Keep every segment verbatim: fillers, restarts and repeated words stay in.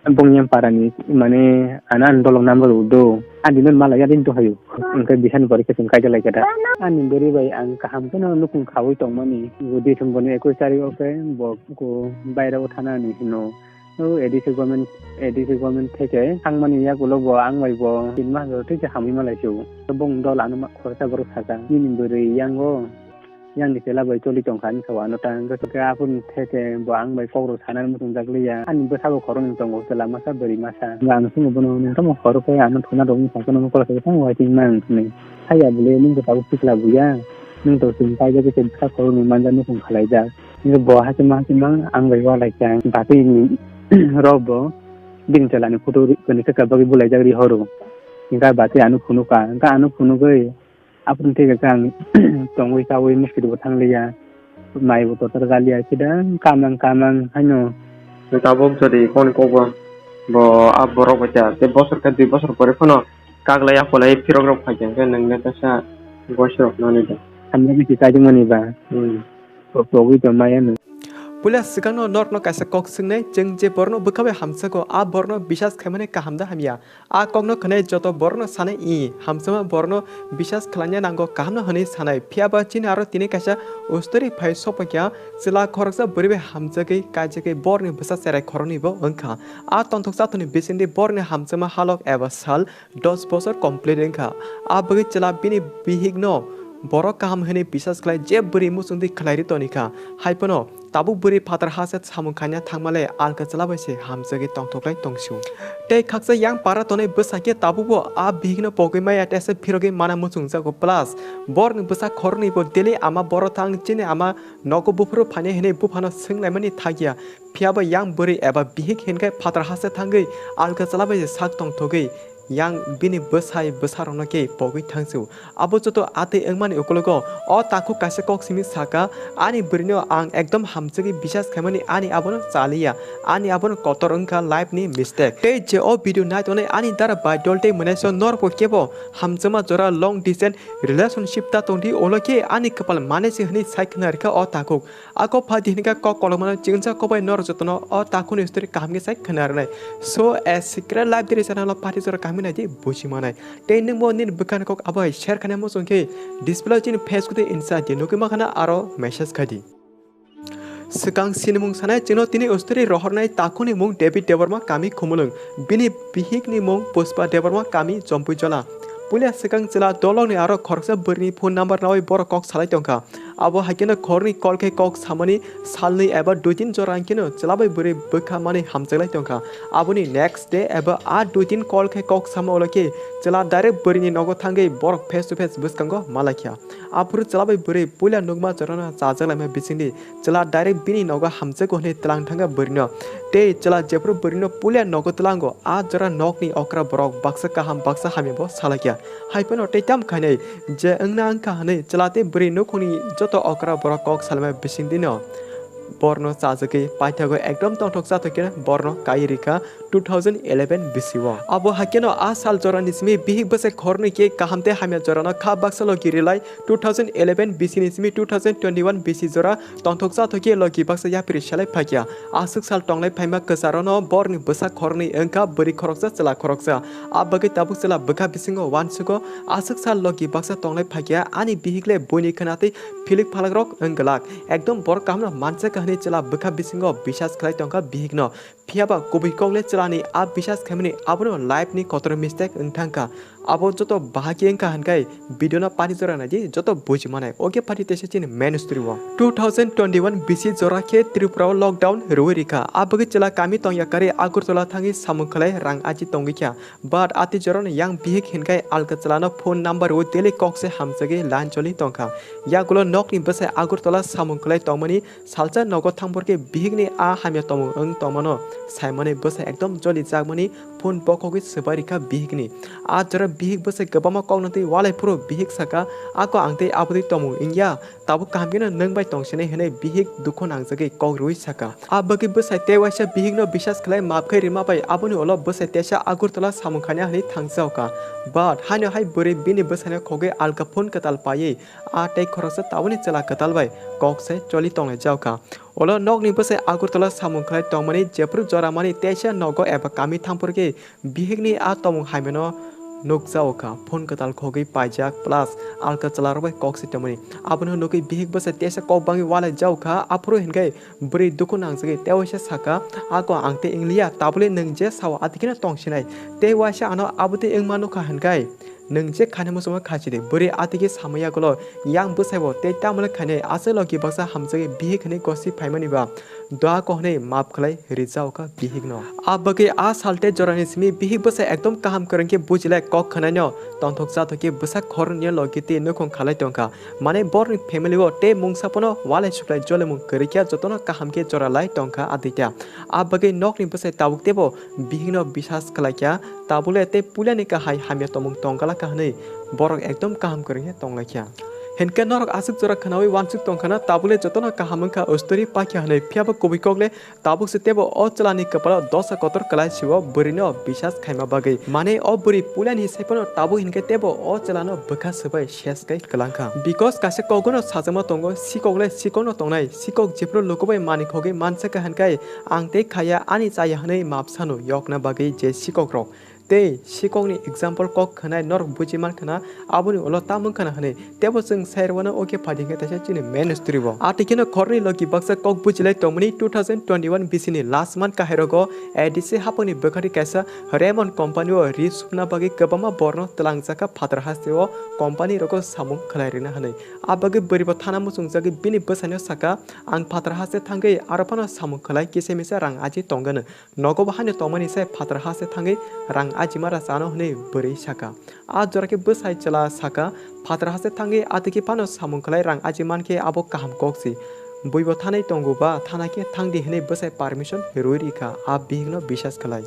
Bongni yang parani mane ana dolok number udo. Ani non mala yadin to hayu. Engke bisan bori ke sing kaja lai kada. Ani bori bai ang kaham ke no nukung khawi tong mani. Gudi thum boni ekwis tarik oke bo ko baira o thana ni hino. O A D C government, A D C government theke thang mani yak ulo bo ang bai bo tin mas jor thik hamwi malai su. Bong dol ano ma khorsa borok saja. Nini bori yang o. Yang ni chela bai choli tong kha, wngkha ano ta, hwnkhe, hwnkhe aphuru theke bo ang bai kok rw sanani muchungjak liya. Ani bwsabo khoroknwi tongo chwla masa bwrwi masa. Ang chwngno bono, "Nwng tamo khorok khe ano thwna rwgwi sakhe nono kwlasa khe tamo waiting mang," hwnwi. Haiya bwle, nwng bo tabuk sikla buya, nwng to chwng kaijagwi se bwsa khoroknwi manja nukhung khalaijak. Hwnkhe bo hachwkma hachwkma ang bai ualaikha. Batwi ni rok bo bini chwlani photo ri-, kwrwikha bagwi bulaijak rihoro. Hwnkhe batwi ano phunukha, hwnkhe ano phunugwi Aphuru thik khe ang tongwi chawi musti bo thang liya, mai bo totor gal ya, sida kamang kamang haino. Tabuk jodi koni kok bo, bo a borok bai ta, tei bosor khe dui bosor pore phano kaglai akolai phirok rok phai khe, hwnkhe nwng le kaisa gois rok nani da. Hamya bisi kaijakmani ba. Hmm. Togwi tong maya no. Puila swkangno norokno kaisa kok swngnai, chwng je borokno bwkha bai hamjago, a borokno bisas khaimani kaham da hamya? A kokno khwnai joto borokno sanai, i, hamjakma borokno bisas khlaina nango, kahamno hwnwi sanai. Phiya ba chini aro tini kaisa ustori phai sokphaikha, chwla khoroksa bwrwi bai hamjagwi, kaijagwi borokni bwsa cherai khoroknwi bo wngkha. A tongthok chathokni bisingtwi borokni hamjakma halok eba sal dos bosor complete wngkha. A bagwi chwla bini bihikno borok kaham hwnwi bisas khlai, je bwrwi muchungtwi khlairwi tonikha. Haiphano tabuk bwrwi phatar ha se samung khaina thangmale alka chwla bai se hamjagwi tongthoklai tongsio. Tei khaksa yang para tonwi bwsa khe tabukbo a bihikno pogwi maya tei se phirogwi mana muchungjago, plus borokni bwsa khoroknwi bo daily ama boro thang chini ama nogo buphuru phainai hwnwi buphano swnglaimani thakya. Phiya bo yang bwrwi eba bihik hinkhe phatar ha se thangwi alka chwla bai se sak tongthogwi yang bini bwsai bwsarokno khe pogwi thangsio. Abo joto atwi wngmani ukulogo o takhuk kaisa kok simi saka, "Ani bwrwino ang ekdom hamjagwi bisas khaimani, ani abono chaliya, ani abono kotor wngkha life ni mistake." Tei je o video nai tongnai ani dara bai dol tei mwnaiso norokbo kebo hamjakma jora long distance relationship ta tongdi, ulo khe ani kwpal manwi se hwnwi sai khna rwkha o takhuk. Ako pha di hinkha kok kolokmano chikwnsa kok bai norok jotono o takhukni story kaham khe sai khna rwnai. So, a secret life diri channel o party jora kaham khe nai di buji manai. Tei nwngbo nini bwkhani kok abo hai share khaina muchung khe display o chini Facebook tei Insta di nugwi mankha na aro message khai di. Swkang sinimung sanai chwngno tini ustori rohornai takhukni mung David Debbarma kami Khumulwng, bini bihikni mung Pushpa Debbarma kami Jompuijola. Puila swkang chwla dolongni aro khoroksa bwrwini phone number naui borok kok salai tongkha. Abo hai kheno khoroknwi call khe kok samani salnwi eba dui din jora wngkheno chwla bai bwrwi bwkha manwi hamjaklai tongkha. Aboni next day eba a dui din call khe kok sama ulo khe chwla direct bwrwini nogo thangwi borok face to face bwskango malaikha. Aphuru chwla bai bwrwi puila nukma jorano chajaklaima bisingni chwla direct bini nogo hamjago hwnwi twlang thangkha bwrwino. Tei chwla jephuru bwrwino puila nogo tlango, a jora nokni okra borok baksa kaham baksa hamya bo salaikha. Haiphano tei tamo khainai je wngna wngkha hwnwi chwla tei bwrwi nukhungni joto okra borok kok salaima bisingdino borno chajagwi paithago ekdom tongthok chathok khe borno kai rikha two thousand eleven bisi o. Abo haikeno a sal jorani simi bihik bwsai khornwi khe kaham tei hamya jorano kha baksa logi rilai two thousand eleven bisi ni simi two thousand twenty-one bisi jora tongthok chathok khe logi baksa yapri selai phaikha. Aswk sal tonglai phaima kwcharono borni bwsa khoroknwi wngkha bwrwi khoroksa chwla khoroksa. A bagwi tabuk chwla bwkha bisingo uansugo aswk sal logi baksa tonglai phaikha ani bihik le buini khwnatwi philik phalakrok wng glak. Ekdom borok kahamno manjakha hwnwi chwla bwkha bisingo bisas khlai tongkha bihikno. Phiyaba kubui kokle chwlani a bisas khaimani abono life ni kotor mistake wng thangkha. Abo joto bahai khe wngkha hwnkhai video no pani jora naidi joto buji manai. Oke pati teisa chini main story o. Two thousand twenty-one bisi jora khe Tripura o lockdown rwi rikha. Abagwi chwla kami tongya kari Agartala thangwi samung khlai rang aji tongwi kha. But ati jorano yang bihik hinkhai alka chwlano phone number o daily kok se hamjagwi line choli tongkha. Yagulo nokni bwsai Agartala samung khlai tongmani salsa nogo thangphor khe bihikni a hamya tongmung wng tongmano saimani bwsai ekdom joli jakmani phone bokhogwi swbai rikha bihikni. A jora bihik bwsai kwbangma kokno twi walai phuru bihik saka, "Ako ang tei aboni tongmung wngya." Tabuk kaham kheno nwng bai tongsinai hwnwi bihik dukhu nangjagwi kok rwui saka. A bagwi bwsai tei waisa bihikno bisas khlai maap khai rwma bai aboni ulo bwsai teisa Agartala samung khaina hwnwi thangjaokha. But haino hai bwrwi bini bwsaino khogwi alka phone kwtal paiwi a tei khoroksa tabukni chwla kwtal bai kok sai choli tonglaijaokha. Ulo nokni bwsai Agartala samung khlai tongmani jephru joramani teisa nogo eba kami thangphuru khe bihikni a tomung haimano nukjao kha, phone kwtal khogwi paijak plus alka chwlarok bai kok se tongmani. Abono nugwi bihik bwsai teisa kok bangwi walai jao kha, aphuru hinkhe bwrwi dukhu nangjagwi tewaisa saka, "Ako ang tei wngliya, tabule nwng je sao atikheno tongsinai, tei waisa ano abotwi wngma nukha hinkhai nwng je khaina muchungma khachidi." Bwrwi atigi samaya gulo yang bwsaibo tei tamole khainai aswk logi baksa hamjagwi bihik hinwi gosi phaimani ba doa ko hinwi map khlai rijao kha bihikno. A bagwi a sal tei jorani simi bihik bwsai ekdom kaham kwrwng khe bujilai kok khwnaino tongthok chathok khe bwsa khoroknwi logi tei nukhung khalai tongkha. Mane borni family o tei mungsa phano walai suklai jolimung kwrwi khe jotono kaham khe jora lai tongkha adita. A bagwi nokni bwsai tabuk teibo bihikno bisas khlaikha, tabule tei puilani kahai hamya tongmung tongkha hinwi borok ekdom kaham kwrwngkhe tonglaikha. Hinkhe norok aswk jora khwnawi wansuk tongkhana, tabule jotono kaham wngkha, ustori pakya hinwi, phiyaba kubui kokle tabuk se teibo o chwlani kwpalo dosa kotor kwlai sio bwrwino bisas khaima bagwi. Mane o bwrwi puilani hisai phano tabuk hinkhe teibo o chwlano bwkha swbai ses kai kwlangkha. Because kaisa kokno sajakma tongo, sikokle sikokno tongnai, sikok jephru lukubai manwi khogwi mansa kha hinkhai ang tei khaya ani chaya hinwi map sano yokna bagwi je sikokrok. Tei sikokni example kok khwnai norok buji mankhana, aboni ulo tamung khana hinwi. Teibo chwng sai rwano o khe phaidi khe teisa chini main story bo. Atikheno khoroknwi logi baksa kok bujilai tongmani two thousand twenty-one bisini last month kahairogo A D C hapangni bwkhari kaisa Raymond company o ri sukna bagwi kwbangma borno twlangjakha phatar hasteo company rogo samung khlai rwna hinwi. A bagwi bwrwibo thana muchungjagwi bini bwsaino saka, "Ang phatar haste thangwi aro phano samung khlai kisa misa rang aji tongano." Nogo bo haino tongmani se phatar haste thangwi rang ajima ra chano hwnwi bwrwi saka. A jora khe bwsai chwla saka, "Phatar haste thangwi atwkhe phano samung khlai rang aji mankhe abo kaham kok si. Buibo thanai tongo ba, thana khe thangdi," hwnwi bwsai permission rwi rikha a bihikno bisas khlai.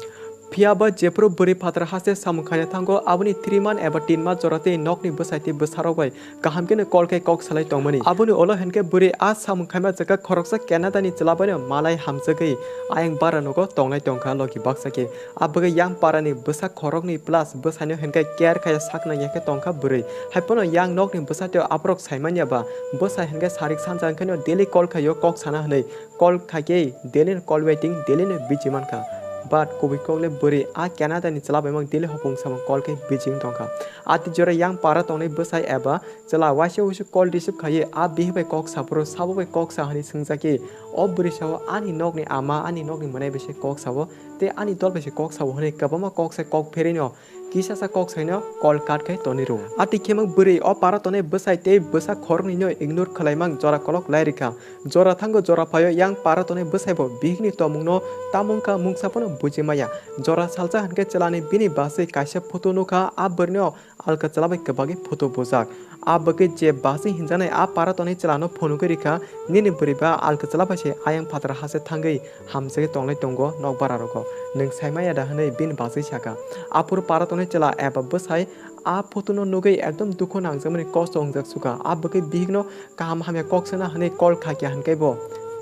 Phiyaba jephru bwrwi phatar haste samung khaina thango, aboni three month eba tin month jora tei nokni bwsai tei bwsarok bai kaham kheno call khe kok salai tongmani. Aboni ulo hinkhe bwrwi a samung khaima jaga khoroksa Canada ni chwla baino malai hamjagwi ayang bara nogo tongnai tongkha logi baksa khe. A bagwi yang para ni bwsa khoroknwi plus bwsaino hinkhe care khaiya sak nangya khe tongkha bwrwi. Haiphano yang nokni bwsa tei aborok saimanya ba bwsa hinkhe sarik sanja wngkhaino daily call khaio kok sana hinwi. Call khaikhe daily no call waiting, daily no busy mankha. But kubui kokle bwrwi a Canada ni chwla baimang daily hopung samung call khe busy wng tongkha. Ati jora yang para tongnai bwsai eba chwla waisa waisa call receive khaiwi a bihik bai kok saphuru, sabo bai kok sa hwnwi swngjakhe, o bwrwi sao ani nokni ama, ani nokni mwnai bai se kok sao tei ani dol bai se kok sao hwnwi kwbangma kok sai kok pherino kisa sa kok saino call cut khai tonwi rwo. Ati khemang bwrwi o para tongnai bwsai tei bwsa khoroknwino ignore khwlaimang jora kolok lai rikha. Jora thango jora phaio yang para tongnai bwsaibo bihikni tongmungno tamungkha mungsa phano buji maya. Jora salsa hinkhe chwlani bini bachwi kaisa photo nukha, a bwrwino alka chwla bai kwbagwi photo bujak. A bagwi je bachwi hinjaknai a para tongnai chwlano phunugwi rikha, "Nini bwrwi ba alka chwla bai se ayang phatar haste thangwi hamjagwi tonglai tongo nokbara rogo. Nwng saimaya da?" hwnwi bini bachwi saka. Aphuru para tongnai chwla eba bwsai a photo no nugwi ekdom dukhu nangjakmani kosto wngjak sukha. A bagwi bihikno kaham hamya kok sana hwnwi call khaikha hinkhe bo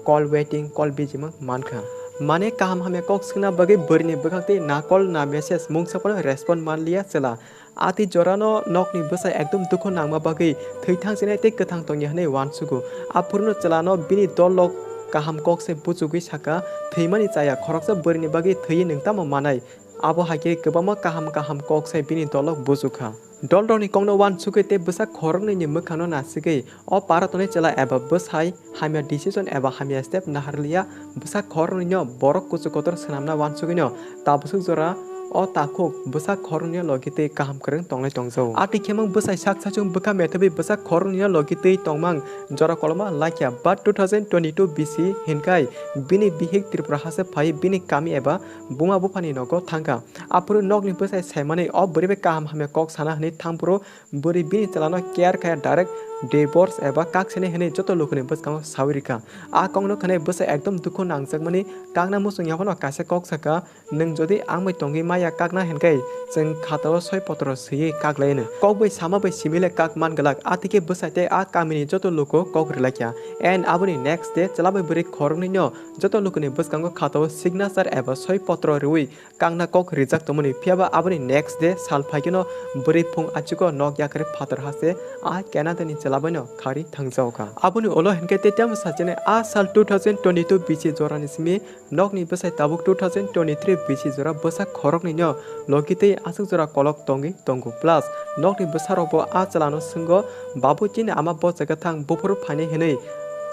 call waiting, call busy mang mankha. Mane kaham hamya kok swkna bagwi bwrwini bwkhak tei na call na message mungsa phano respond manliya chwla. Ati jorano nokni bwsai ekdom dukhu nangma bagwi thwi thangsinai tei kwthang tongya hwnwi uansugo. Aphuruno chwlano bini dol lok kaham kok se buchugwi saka, "Thwimani chaya, khoroksa bwrwini bagwi thwiwi nwng tamo manai?" Abo hai khe kwbangma kaham kaham kok sai bini dolok buchukha. Dolrokni kokno uansugwi tei bwsa khoroknwini mwkhangno nasigwi o para tongnai chwla eba bwsai hamya decision eba hamya step naharliya, bwsa khoroknwino borok kuchuk kotor swnamna uansugwino tabwswk jora o takhuk bwsa khoroknwino logi twi kaham kwrwng tongnai tongjago. Ati khemang bwsai sak sachung bwkha methabi bwsa khoroknwino logi twi tongmang jora koloma laikya, but two thousand twenty-two bisi hinkhai bini bihik Tripura hase phai bini kami eba buma buphani nogo thangkha. Aphuru nokni bwsai saimani o bwrwi bai kaham hamya kok sana hwnwi thangphuru bwrwi bini chwlano care khaya direct divorce eba kak sene hwnwi joto lukuni bwskango sawi rikha. A kokno khwnai bwsai ekdom dukhu nangjakmani kakna muchung yaphano kaisa kok saka, "Nwng jodi ang bai tongwi maya kakna hinkhe chwng khatao soi potro swiwi kak lai hwno. Kok bai sama bai simile kak man glak." Atikhe bwsai tei a kamini joto luku kok rwlaikha. And aboni next day chwla bai bwrwi khoroknwino joto lukuni bwskango khatao signature eba soi potro rwui kakna kok rijak tongmani, phiyaba aboni next day sal phaikeno bwrwi phung achugo nok yakarwi phatar hase a Canada ni chwla baino khari thangjago kha. Aboni ulo hinkhe tei tamo sachinai a sal two thousand twenty-two bisi jorani simi nokni bwsai tabuk two thousand twenty-three bisi jora bwsa khoroknwino logi tei aswk jora kolok tongwi tongo. Plus nokni bwsarokbo a chwlano swngo, "Babu, chini ama bo jaga thang buphuru phainai?" hwnwi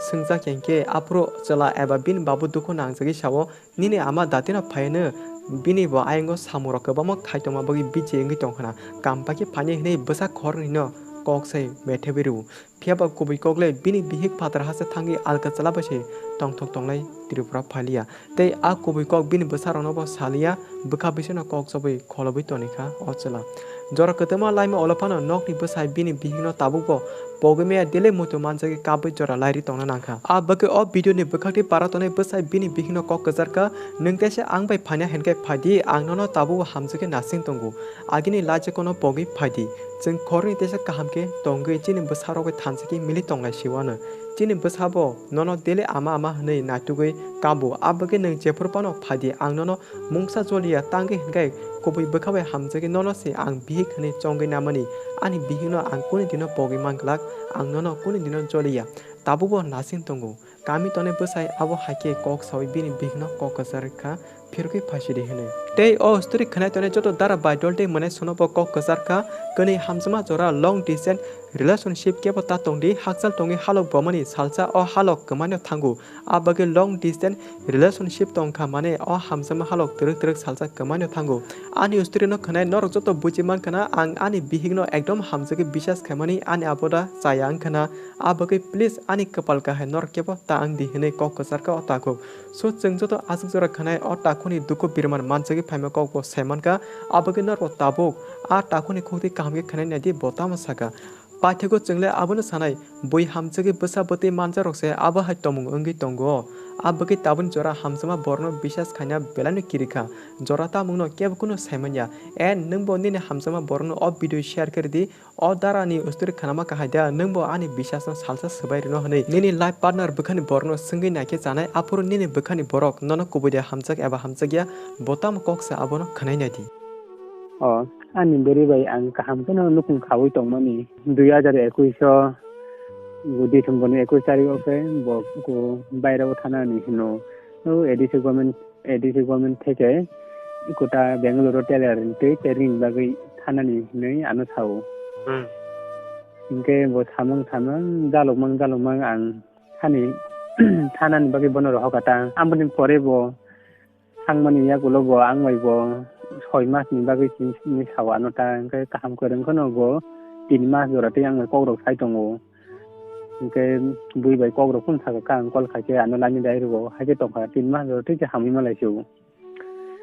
swngjak ya hinkhe aphuru chwla eba bini babu dukhu nangjagwi sao, "Nini ama datino phaiyanw, bini bo ayongo samungrok kwbangma khai tongma bagwi biji wngwi tong khna, kam bai khe phainai?" hwnwi bwsa khoroknwino kok sai methebwi rw-o. Phiya ba kubui kok le bini bihik phatar hase thangwi alka chwla bai se tongthok tonglai Tripura phailiya. Tei a kubui kok bini bwsarokno bo saliya, bwkha bisingno kok chobwi kholobwi toni kha o chwla. Jora kwtwma laima ulo phano nokni bwsai bini bihikno tabukbo pogwi maya, daily muitu manjagwi kabwi jora lairwi tongna nang kha. A bagwi o video ni bwkhak tei para tonwi bwsai bini bihikno kok kwchar kha, "Nwng teisa ang bai phaina hinkhe phai di, ang nono tabukbo hamjagwi nasing tongo. Agini laijak kono pogwi phai di. Chwng khoroknwi teisa kaham khe tongwi chini bwsarok bai thansa khe mili tonglai siwano. Chini bwsa bo nono daily ama ama hwnwi naitugwi kabo. A bagwi nwng jephuru phano phai di, ang nono mungsa joliya tangwi hinkhe kubui bwkha bai hamjagwi nono se ang bihik hwnwi chongwi namani. Ani bihikno ang kuni dino pogwi man glak, ang nono kuni dino joliya. Tabukbo nasing tongo." Kami tonwi bwsai abo hai khe kok saui bini bihikno kok kwchar kha, "Phirogwi phaisidi," hwnwi. Tei o story khwnai tonwi joto dara bai dol tei mwnai sono bo kok kwchar kha, kwnwi hamjakma jora long distance relationship kebo ta tongdi, hakchal tongwi halok bomani salsa o halok kwmaino thango. A bagwi long distance relationship tong kha mane o hamjakma halok twrwk twrwk salsa kwmaino thango. Ani story no khwnai norok joto buji man khna, ang ani bihikno ekdom hamjagwi bisas khaimani ani aboda chaya wng khna. A bagwi please ani kwpal kahai norok kebo ta wng di hwnwi kok kwchar kha o takhuk. So chwng joto aswk jora khwnai o takhukni dukhu birman manjagwi phaima kok bo sai man kha. A bagwi norok tabuk a takhukni khukti kaham khe khwnai nai di, bo tamo saka. Paithago chwng le abono sanai, bui hamjagwi bwsa bwtwi manjarok se abo hai tongmung wngwi tongo. A bagwi tabukni jora hamjakma borokno bisas khaina belaino kiri kha. Jora tamungno kebo kunu sai man ya. And nwng bo nini hamjakma borokno o video share khe rw di. O dara ni story khanama kahai da, nwng bo ani bisas no salsa swbai rwno hwnwi nini life partner bwkhani borokno swngwi naikhe chanai, aphuru nini bwkhani borok nono kubui de hamjak eba hamjakya, bo tamo kok sa abono khwnai nai di. O, ani bwrwi bai ang kaham kheno nukhung khaui tongmani. Dui hajar ekush o, December ni ekush tarik o khe bo ko baira o thana ni hino. O A D C government, A D C government theke kota Bangalore o tailor ni twi training bagwi thanani hinwi ano sao. Hmm. Hinkhe bo samung samung jalokmang jalokmang ang thani thanani bagwi bono rohor kha ta. Aboni pore bo thangmani yagulo bo ang bai bo soi mas ni bagwi simi simi sao ano ta, hinkhe kaham kwrwng kheno bo tin mas jora tei ang bai kok rok sai tongo. Hinkhe bui bai kok rok phano sakha kha, ang call khaikhe ano line dai rwo, haikhe tongkha tin mas jora tei hamwi malai se o.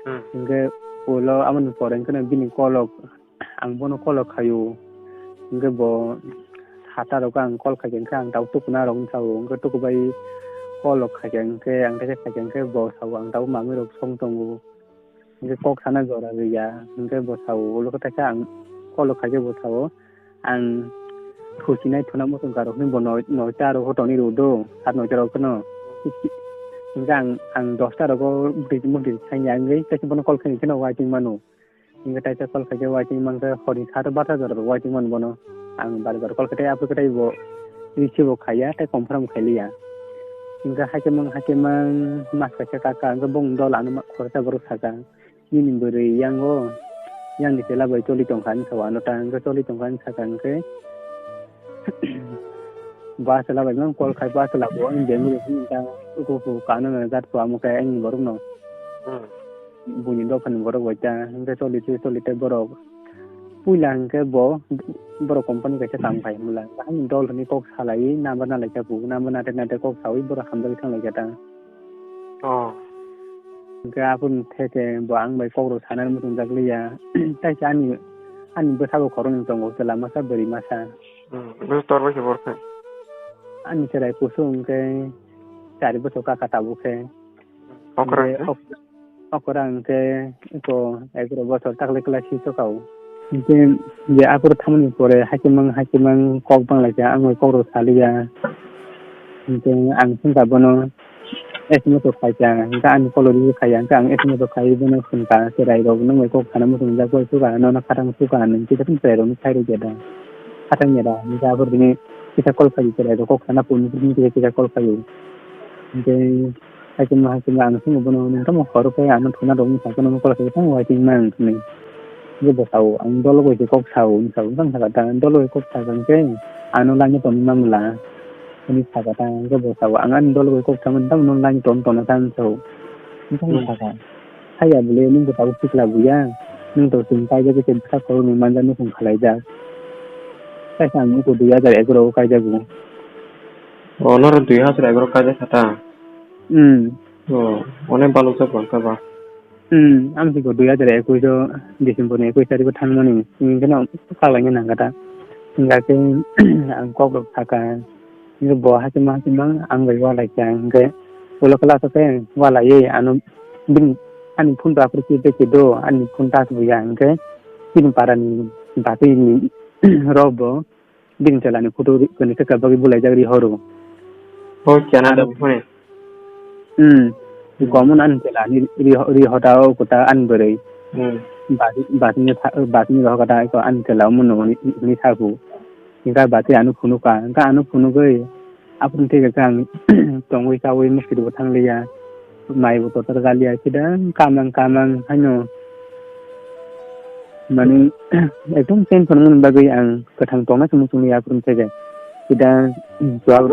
Hmm. Hinkhe ulo aboni pore hinkhe bini call rok, ang bono call rok khaio. Hinkhe bo sata rok ang call khaikhe hinkhe ang tabuk tukuna rok wngkha o, hinkhe tukubai call rok khaikhe hinkhe ang teisa khaikhe hinkhe bo sao ang tabuk mamwi rok song tongo. Hinkhe kok sana jora rwya, hinkhe bo sao ulo khe teisa ang call rok khaikhe bo sao. Ang thuchinai thuna muchung karok hinwi bo noi, noita rok tongwi rw do, sat noita rok kheno. Hinkhe ang, ang dosta rogo bwtwi, bwtwi sanya wngwi, kaisa bono call khaini kheno waiting mano. Hinkhe taisa call khaikhe waiting mankhe, horni sat barta jora rok waiting mano bono. Ang bar bar call khatai, aphuru khatai bo receive bo khaiya, tei confirm khailiya. Hinkhe hakhe mang, hakhe mang mas kaisa kaka, hinkhe bong dol ano ma-, khoroksa borok saka. Nini bwrwi yango, yangni chwla bai choli tongkha hinwi sao ano ta, hinkhe choli tongkha hinwi sakha hinkhe, ba chwla bai mang call khai, ba chwla bo ani bengwi rw hinwi ta, uku uku kano na jat pho amo khe ani borokno. Hmm. Buini dophani borok bai ta, hinkhe choli tei choli tei borok. Puila hinkhe bo, borok company kaisa kam khai mula. Bahai dol hinwi kok salaiwi number nalaikha bo, number nathai nathai kok saui borok hamjagwi thanglaikha ta. Oh. Hinkhe aphuru theke bo ang bai kok rok sanani muchung jak liya. Taisa ani, ani bwsa bo khoroknwi tongo, chwla masa, bwrwi masa. Hmm, bwsa tor bai khe borok khe? Ani chwrai kusu hinkhe chari bochor kaka tabuk khe. Okra hinkhe? Hinkhe ok-, okra hinkhe eko egaroh bochor takle class six o kao. Hinkhe je aphuru thangmani pore hakhe mang, hakhe mang kok banglaikha, ang bai kok rok saliya. Hinkhe ang swngkha bono S M S rok khaikha, hinkhe ani kolok rwi khaikha, hinkhe ang S M S rok khaiwi bono swngkha, cherai rok nwng bai kok sana muchungjak bai suka, nono khatang suka hinwi, kisa phano cherai rokno khairokya da, khatangya da, hinkhe aphuru tini kisa call khaio, chwrai rok kok sana phone ni kisa kisa call khaio. Hingke hakhe ma hakhe ma ang swngo bono, "Nang tamo horo khe ano thuna rok wngkha, kono call khaio tamo waiting ma ang thani." Hingke bo sao, "Ang dolo bai se kok sao," hwnwi sao, "Tamo sakha ta, dolo bai kok sakha hingke ano line o tongwi ma mula," hwnwi sakha ta. Hingke bo sao, "Ang ani dolo bai kok samani tamo no line o tong tongna ta," hwnwi sao. Hingke ang sakha, "Haiya bole, nwng bo tabuk sikla buya, nwng to chwng kaijagwi se bwsa khoroknwi manja nukhung khwlaijak. Kaisa ang nuko dui hajar egaroh o kaijago." O, norok dui hajar egaroh kaijak kha ta? Hmm. O, onek balukjak bangkha ba? Hmm, amsiko dui hajar ekwis o December ni ekwis tarikh o thangmani, hwnkheno kalaina nangkha ta. Hingkha khe ang kok rok sakha, hingkhe bo hachima hachima ang bai ualaikha, hingkhe ulo class o khe ualaiwi ano bini, ani phone rok aphuru khe beke do, ani phone touch bo ya, hingkhe chini para ni batwi ni rok bo bini chwla ni photo ri-, kwnwi khe bagwi bulaijak ri horo. O Canada Aro phone. Hmm. Hmm. Common ani chwla ni ri, ri hota o kwtal ani bwrwi. Hmm. Bati, bati ni tha-, bati ni rohor kata ko ani chwla omo no ni, ni sabu. Hingkha bati ano phunukha, hingkha ano phunugwi aphuru thik khe ang tongwi chawi musti bo thangliya. Mai bo kotor galia, kida kamang kamang haino. Mani, ekdom tension wngmani bagwi ang kwthang tongna se muchungli aphuru thege. Kida, chuwak,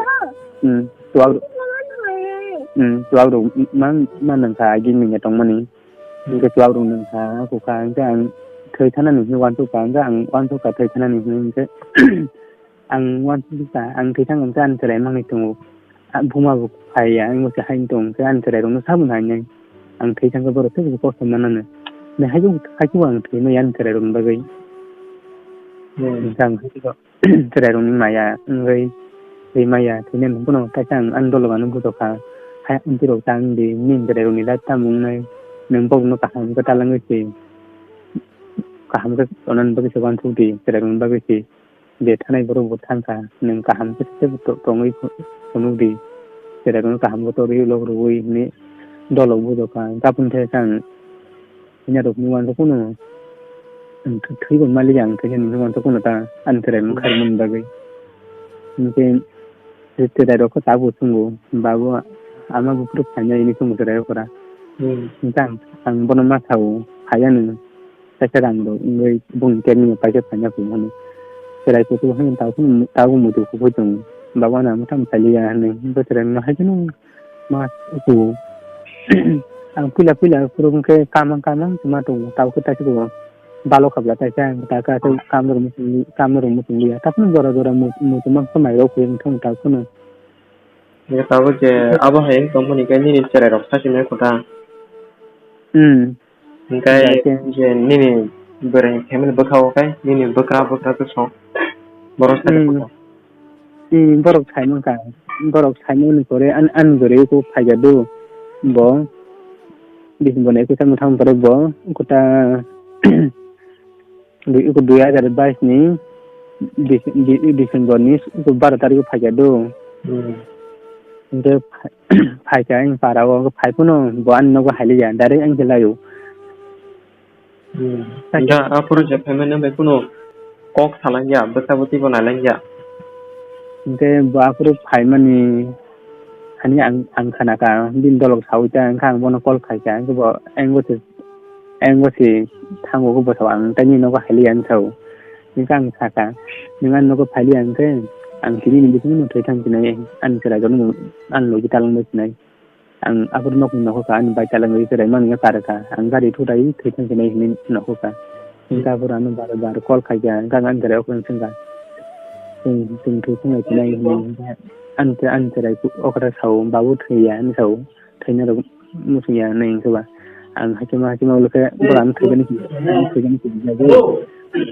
hmm, chuwak, hmm, chuwak rok man, man nangkha agi manya tongmani. Hingke chuwak rok nangkha, kukha, hingke ang thwi thanani hinwi uansukha, hingke ang uansukha thwi thanani hinwi, hingke ang uansukha, ang thwi thang hingke ani chwrai mangni tongo. A buma bo phaiya, ang bo se haino tong, hingke ani chwrai rokno sabo nainai. Ang thwi thangkhe borok teibo kosto mananw. Nai haikhe, haikhe bo ang thwi maya ani chwrai rokni bagwi. Hmm. Hingke ang haikhe bo chwrai rokni maya wngwi thwi maya, thwinani bono kaisa ang ani dolo ano bujokha. Hai aunty rok ta wngdi, nini chwrai rokni life tamo wngnai? Nwng borokno kaham khe talangwi se, kaham khe tonani bagwi se uansukdi, chwrai rokni bagwi se. Je thanai borok bo thangkha, nwng kaham khe tei to-, tongwi phu-, phunukdi. Chwrairokno kaham khe torwi ulo rwui hwnwi dolok bujokha. Taponi thai khe ang phinya rokni uansukmano, ang thwi-, thwibo maliya, ang thwinani uansukmano ta ani chwrairokno khairokmani bagwi. Hinkhe chwrairok khe tabuk chwngo, "Babu, ama buphuru phainai," hinwi chwngo chwrairok kora. Hmm. Hinkhe ang, ang bono ma sao, phaiya nwng. Kaisa rang rok wngwi bongni termino paisa phaina phuru hwnwi. Chwrai kuchuk hai tabo, tabo muitu kuphai tongo. Baba no mwthang phailiya hwnwi. Bo chwrai no hai kheno ma kugo. Ang puila puila phuru hwnkhe kamang kamang se ma tongo. Tabukhe taisa kugo. Balo khabla taisa ang taka se kam rok muchungli, kam rok muchungliya. Takheno jora jora mu-, muchungma khe mairok khe wngthang takheno. Hwnkhe tabuk je abo hai wng tongmani khe nini chwrai rok sachi maya kotha. Hmm. Hingkhe Hingkhe je nini bwrwi family bwkha o khe nini bwkra bwkra khe song. Borok sai Hmm. bwkha. Hmm, borok sai mankha. Borok sai mani pore an, ani bwrwi kok phaikha do. Bo December ni ekwis mwthang pore bo kota dui, dui hajar bais ni Dec-, Dec-, December ni baro tarikh o phaikha do. Hmm. Hingkhe phaikha ang para o, phai phano bo ani nogo hailiya, direct ang khe laio. Hmm. Hingkhe aphuru je phaimani bai kheno kok salangya, bwsa bwtwi bo nailangya. Hingkhe bo aphuru phaimani hani ang, ang khanakha, bini dolok sawi ta, hingkhe ang bono call khaikha, hingkhe bo ang bo se, ang bo se thango, bo sao ang tei nini nogo hailiya, ang sao. Hingkhe ang sakha, "Nwng ani nogo phailiya hwnkhe, ang tini ni bisingo no thwi thang sinai, ani chwrai rok no ang logi talangbai sinai." Ang aphuru nokni nokhorkha, ani bike talangwi chwrai mani wngkha, karkha. Ang gari thutai thwi thang sinai hinwi nokhorkha. Hingkhe aphuru ano bar bar call khaikha, hingkhe ang ani chwrai okhe wng swngkha. Chwng, chwng thwi thang lai sinai hinwi hingkhe ani, ani chwrai okhe sao, "Babu thwiya," hinwi sao. Thwina rok muchungya hinwi hingkhe ba. Ang hakhe ma hakhe ma ulo khe borok ano thwigani, thwigani, thwigani.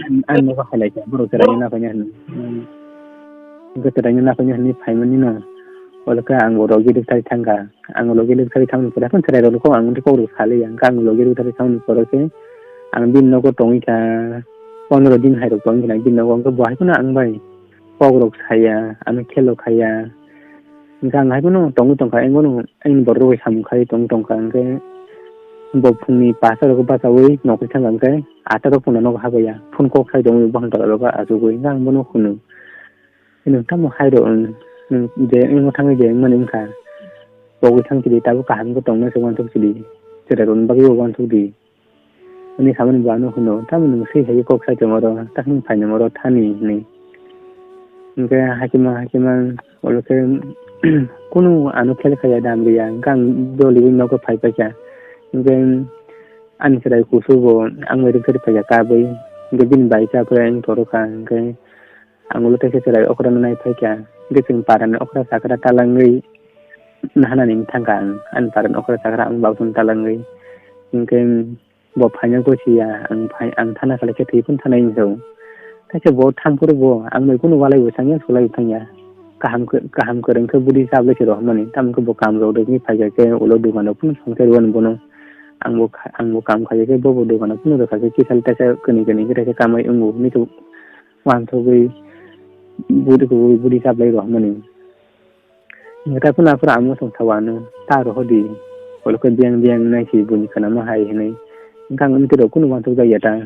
Ang, ang nogo hai lai kha, borok chwrai na paina hinwi. Hingkhe chwrai na paina hinwi phaimani no. Ulo khe ang bo logi rwktharwi thangkha. Ang logi rwktharwi thangmani pore, haphang chwrai rokno kok ang tei kok rok saliya. Hingkhe ang logi rwktharwi thangmani pore khe ang bini nogo tongwi kha, pondro din hai rok tongwi kha bini nogo. Hingkhe bo hai phano ang bai kok rok saya, ano khelo khaya. Hingkhe ang hai phano tongwi tongkha, ang bono ani borok rok bai samung khai tongwi tongkha. Hingkhe bo phungni pasta rok bachaui nokni thangkha, hingkhe ata rok phano nogo habaiya. Phone kok khai tongwi buphang tola rok achugwi. Hingkhe ang bono hwnwi. Nwng tamo hai rw, nwng je wngmo thangwi je wngmani wngkha. Pogwi thang sidi, tabuk kaham khe tongna se uansuk sidi. Chwrai rwni bagwi bo uansuk di. Ani samani bo ano hwno, tamo nwng swi hai kok sai tongma rw, takni phainai oro thani hinwi. Hwnkhe hakima, hakima, ulo khe kunu ano khel khaiya dam riya, hwnkhe ang doliwi nogo phai paikha. Hwnkhe ani chwrai kusu bo ang bai rwkhe rwphaikha kabui. Hwnkhe bini bai cha phai ang toro kha, hwnkhe ang ulo teisa chwrai okra no nai phaikha. Hwnkhe chwng parani okra chakra talangwi nahanani wng thangkha ang, ani parani okra chakra ang bausun talangwi. Hwnkhe bo phaina gosiya, ang phai, ang thana khalai khe thwi phano thanai wngkha. Kaisa bo thang phuru bo ang bai kunu walai bo changya, sulai bo thangya. Kaham khe, kaham kwrwng khe budi chablai se rohormani, tamo khe bo kaam rok rwgwi phaikha khe ulo dukano phano songchai rwani bono. Ang bo kha-, ang bo kaam khaiya khe bo bo dukano phano rwkha khe kisa le teisa kwnwi kwnwi khe teisa kamai wngo hinwi khe uansugwi budi khe budi chablai rohormani. Hwnkhe phano aphuru ang muchung sao ano, ta rohor di. Ulo khe biyang biyang nai si buini khanama hai hinwi. Hwnkhe ang amtwi rok kunu uansuk jak ya ta.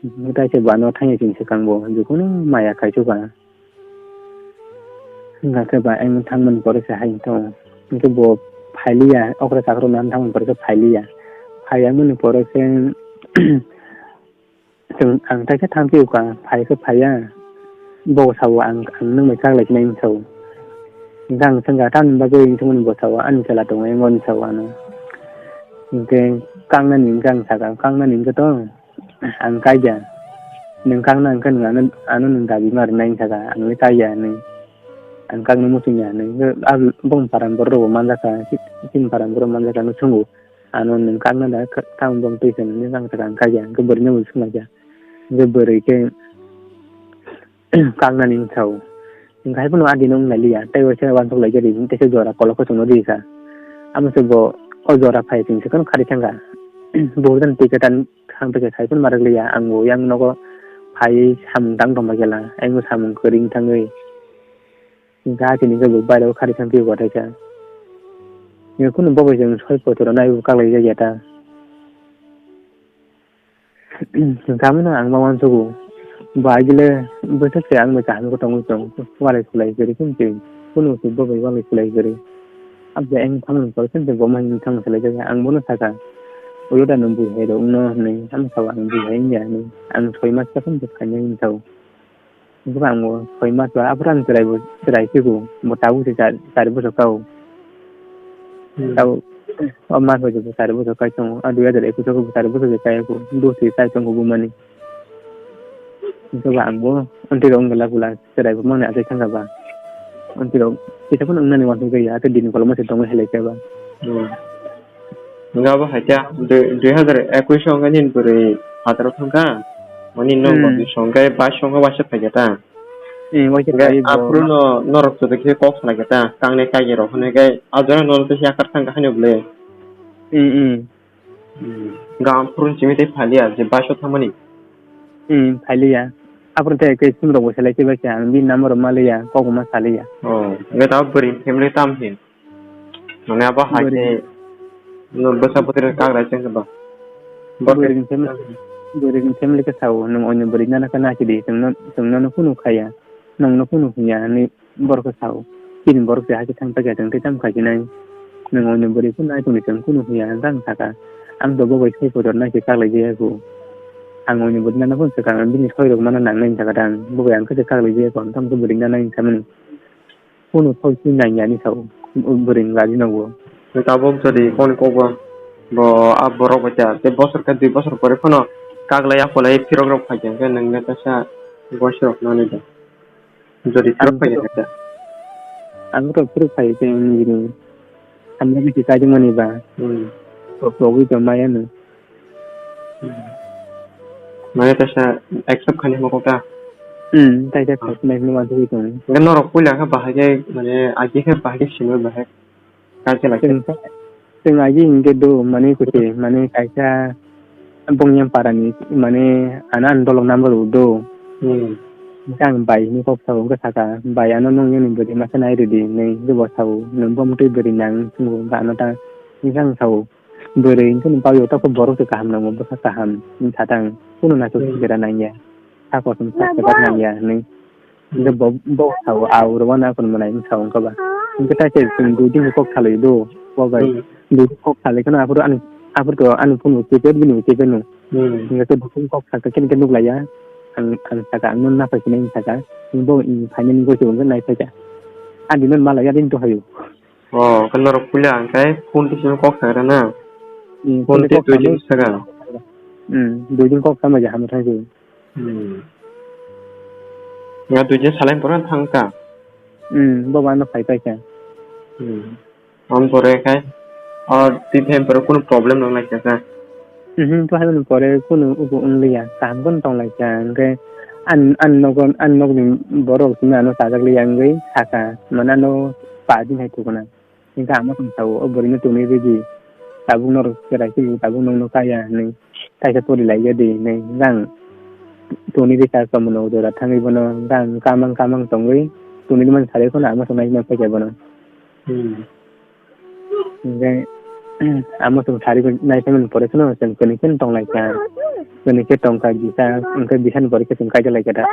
Hwnkhe tai se bo ano thangya chini swkang bo, je kunu maya khaisukha. Hwnkhe ba ang thangmani pore se hai wngtong. Hwnkhe bo phailiya, okra chakra nani thangmani pore se phailiya. Phaiya mani pore se Chwng ang tai khe thang phiyokha, phai khe phaiya. Bo sao ang, ang nwng bai kak lai khe nai sao. Hwnkhe ang swngkha tamni bagwi hwnwi bo sao, ani chwla tongo, hwnwi sao ano. Hwnkhe kangnani hwnkhe ang sakha, kangnani hwnkhe to ang kaikha. Nwng kakna hwnkhe nwng ano, ano nwng dabi ma rwnai hwnwi sakha, ang le kaikha hinwi. Ang kakno muchungya hinwi. Hwnkhe a bongni parani borok rokbo manjakha, chini parani borok manjakha, ano swngo. Ano nwng kakna da, ka-, tamo bong twi se nini bang sakha ang kaiya, hwnkhe bwrwino bo swnglaikha. Hwnkhe bwrwi khe kaknani wng sao. Hwnkhe hai phano adino wng lailiya, tei waisa uansuk laikha ri, teisa jora kolok khe chwngno rikha. Amo se bo o jora phai chwng se kheno kharwi thangkha. Bo jani twi kwtal thang twi khe sai phano ma rwkliya, ang bo yang nogo phaiwi samung tang tongma khe la, ayang bo samung kwrwi wng thangwi. Hwnkhe hakhe hwnkhe bo bairego kharwi thang phiyokha teisa. Hwnkhe kunu bo bai chwng soi kotor rwnai bo kaklaijak ya ta. Hwnkhe amo no ang ma uansugo. Bo agile bwswk se ang bai kaham khe tongwi tong, walai swlai kwrwi khe twi. Kunu se bo bai walai swlai kwrwi. Abo se ayang thangmani pore khe bo ma hwnwi thangma swlai jak ya. Ang bono sakha, ulo da nwng bui hai rok wngno hinwi. Amo sao ang bui hai wngya hinwi. Ang soi mas khe phano phainai hwnwi sao. Hwnkhe ba ang bo soi mas ba, aphuru ang chwrai bo, chwrai phigo, bo tabuk se char, char bosor kha o. Hmm. Tabuk o mas bai bo char bosor kai tongo, a dui hazar ekush o bo char bosor se kai o, dos se kai tongo bo mani. Hwnkhe ba ang bo ontwi rok wngla bwla chwrai bo mani achai thangkha ba. Ontwi rok kisa phano wngnani uansuk jak ya, akhe dini koloma se tongwi hai lai kha ba. Hmm. Hwnkhe abo hai khe dui, dui hazar ekush o hwnkhe nini bwrwi phataro thangkha, mani nokbar Hmm. ni song khe bais song khe waisa phaikha ta. Eh, waisa Hwnkhe phai bo. Aphuru no norok joto khe kok salai kha ta, kangnai kaiya rok hwnwi khe a jora no tei yakar thangkha haino bwle. Hmm, hmm. Hmm. Hwnkhe aphuru simi tei phaliya je bais o thangmani. Hmm, phaliya. Aphuru tei khe sim rok bo selai se bai kha, ang bini number rok ma liya, kok bo ma saliya. Oh, hwnkhe tabuk bwrwi ni family tam hin. Mane abo hai Bwrwi. Khe no bwsa bwtwi rok kak rai chwng khe ba. Bwrwi ni family, bwrwi ni family khe sao, nwng oino bwrwi nana khe nai sidi, chwngno, chwngno no phunu khaiya, nwngno phunu hwnya hinwi borok khe sao. Chini borok se hai khe thang paikha, chwng tei tamo khai khe nai. Nwng oino bwrwi phunu nai tongdi, chwng phunu hwnya hwnwi ang sakha. Ang to bo bai soi kotor nai se kak lai jaya kho. Ang oino bwrwi nana phunu swkang, bini soi rok mana nang nai sakha ta ang. Bo bai ang khe se kak lai jaya kho, ang tamo khe bwrwi nana hinwi samani. Kunu thok si nang ya ni sao, bwrwi ni raji nogo. Tabuk jodi koni kok bo, bo a borok bai ta, tei bosor khe dui bosor pore phano kaglai akolai phirok rok phai khe, hwnkhe nwng le kaisa boss rok no nai da. Jodi phirok phai khe ta. Ang to phirok phai khe nini hamya bisi kaijak mani ba. Hmm. Kok kogwi tong maya no. Mane kaisa accept khainai mo kok ta? Hmm, tai ta khainai mo uansugwi tongo. Hwnkhe norok puila khe bahai khe mane agi khe bahai khe simi bahai khe kaisa lai khe. Chwng, chwng agi hinkhe do mane kuchi mane kaisa bongni para ni mane ano ani dolok number rw do. Hmm. Hwnkhe ang bai hinwi kok sao, hwnkhe sakha, "Bai, ano nwng yani bwrwi masa nai rwdi," hinwi. Hwnkhe bo sao, "Nwng bo mwtwi bwrwi nang thungo, hwnkhe ano ta," hwnkhe ang sao, "Bwrwi hwnkhe nwng paiyo, tokhe borok se kaham nango, bwsa kaham," hwnwi sakha ang. Kunu naisuk Hmm. sikera nangya, sa kosom sa Mama. Kwbak nangya hinwi. Hingke bo, bo sao, "Au, rwmani aphuru mwnai," wng sao wngkha ba. Hingke tai se chwng dui din kok salai do, bo bai. Hmm. Dui din kok salai kheno aphuru ani, aphuru to ani phone bo kepet bini bo kepet no. Hmm. Hingke dui din kok sakha khe hingke nuk laiya. Ang, ang sakha, "Ang nono naphai sinai," wng sakha. Bo, "Wng phainani goi se," wngkhe nai phaikha. Ani nono malaiya din to hayo. Oh, khe norok puila hingke phone twi simi kok sakha na? Hmm, phone phone twi kok dui din sakha. Hmm, dui din kok sama ja hamya thangsi. Hmm. Ya, dui din salai pore thang kha. Hmm, bo ano phai phai kha. Hmm. Ang pore khai, or twi phai pore kunu problem nang lai kha. Mhm, to hai pore kunu ubu wng liya, kaham kunu tong lai kha. Hingke an, an nogo, an nogni borok simi ano sajak liya wngwi sakha, mane ano pa din hai tukuna. Hingke amo tong sao, o bwrwino tongwi rwdi, tabuk norok cherai khe tabuk nokno kaya hinwi, kaisa pori lai ya di hinwi, jang tongwi rwkha, kamono jora thangwi bono jang kamang kamang tongwi tongwi man salai kheno amo tong nai phai kha bono. Hmm. Hingke, amo chwng sari nai phaimani pore kheno chwng kwnwi kheno tong lai kha. Kwnwi khe tong kha bisa, hingke bisani pore khe chwng kaijak lai kha da.